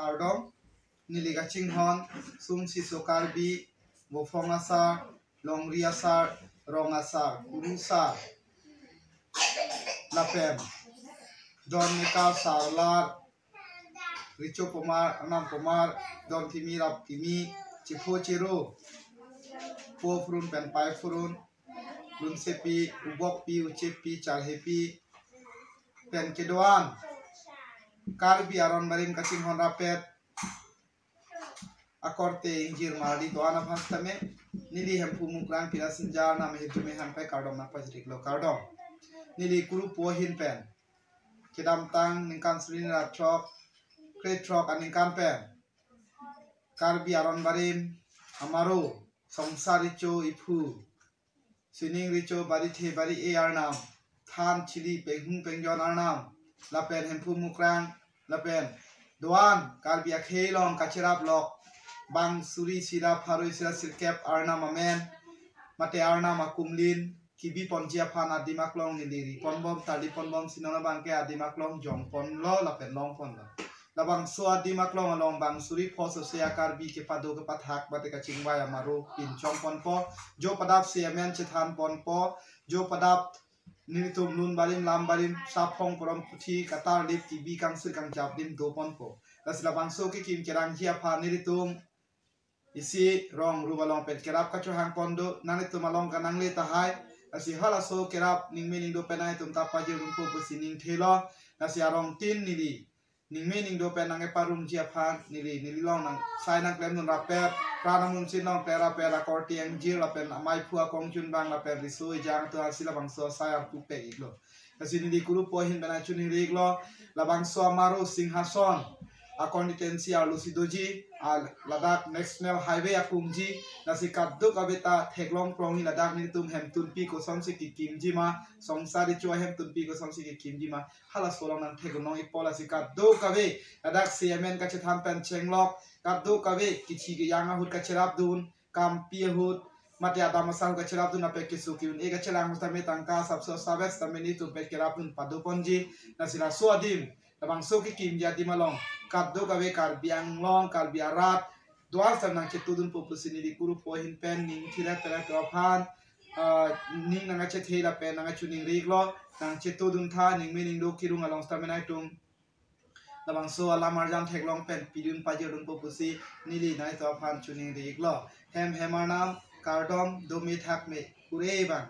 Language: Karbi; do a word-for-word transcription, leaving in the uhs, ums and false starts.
Kardom, neli kachinghon Sum Siso Karbi, Bophong Asar, Longri Asar, Rong Asar, Kuru Asar, lapen Don Mekar Sarlar, Richo Pomar, Anam Pomar, Don Kimi Rap Kimi, Chipho Chiro, Po Phurun pen Pai Phurun, Lunsepi, Ubokpi, Uchepi, Charhepi, pen kedoan Karbi aron barim kachinghon rapet akorte ingjir marli doan aphan tame, neli Hemphu Mukrang Pira Sinjar name hitu me hampai kardom nangpajiriklo, kardom. Neli Kuru Po ahin pen kedamtang ningkan suri ra throk, krethrok aningkan pen Karbi aron barim amaro Songsar Richo Iphu, Sining Richo Barithe Bari-e arnam, Than Chili Penghung Pengjon arnam, lapen Hemphu Mukrang, lapen doan Karbi akhei along kacherap lok bang suri sira pharo sira sirkep arnam amen mate arnam akumlin kebi ponji aphan adim aklong neli ri ponbom, tali ponbom, si non abangke adim aklong jong ponlo lapen long ponlo. Labangso adim aklong along bang suri pho sose a-Karbi kepado kepathak mate kachingvai amaro pinchong ponpo, jo padap si amen chethan ponpo, jo padap nelitum lun barim lam barim saphong porom puthi katar lip kebi kangsir kangjap adim do ponpo. Lasi labangso kekim kerangji aphan nelitum isi rong ru along pen kerap kachohang pon do, nanglitum along kanangle tahai. Lasi halaso kerap ningme ningdo pen nanglitum ta pajirun po pusi ningthelo. Lasi arong tin neli ningme ningdo pen nangkeparumji aphan neli, neli along nang sai nangklemdun rapet, pran amunsin along kle rapet akorte ingjir lapen amei aphu akongchunbang lapen riso ejang atum si labangso sai arpu pek iklo. Lasi neli Kuru Po ahin pen nangchiningri iklo, labangso amaro Singhason a-constituency arlo si doji, a ladak National Highway akungji, lasi kadokave ta theklong plongji ladak nelitum hemtunpi kosonsi kekimji ma, Songsar Richo ahemtunpi kosonsi kekimji ma, halaso along nangtheklong ikpo. Lasi kadokave ladak si amen kachethan pen chenglok, kadokave kithi kejang ahut kacherapdun, kampi ahut mate adam asar ahut kacherapdun, lapen keso ke-un-e kachelang ahut tame tangka asapso asap sitame nelitum pen kerapdun pado ponji. Lasi laso adim, labangso kekimji adim along kadokave Karbi Anglong, Karbi arat doan sitame nangchetudun po pusi neli Kuru Po ahin pen ning thira tera to aphan, ah, ning nangkachethe lapen nangchiningri iklo, nangchetudun tha, ningme ningdo kerung along sitame nangtum labangso alam arjan theklong pen pidun pajirdun po pusi neli nanglitum aphan chiningri iklo. Hem hem arnam, kardom, dome thakme, kure bang.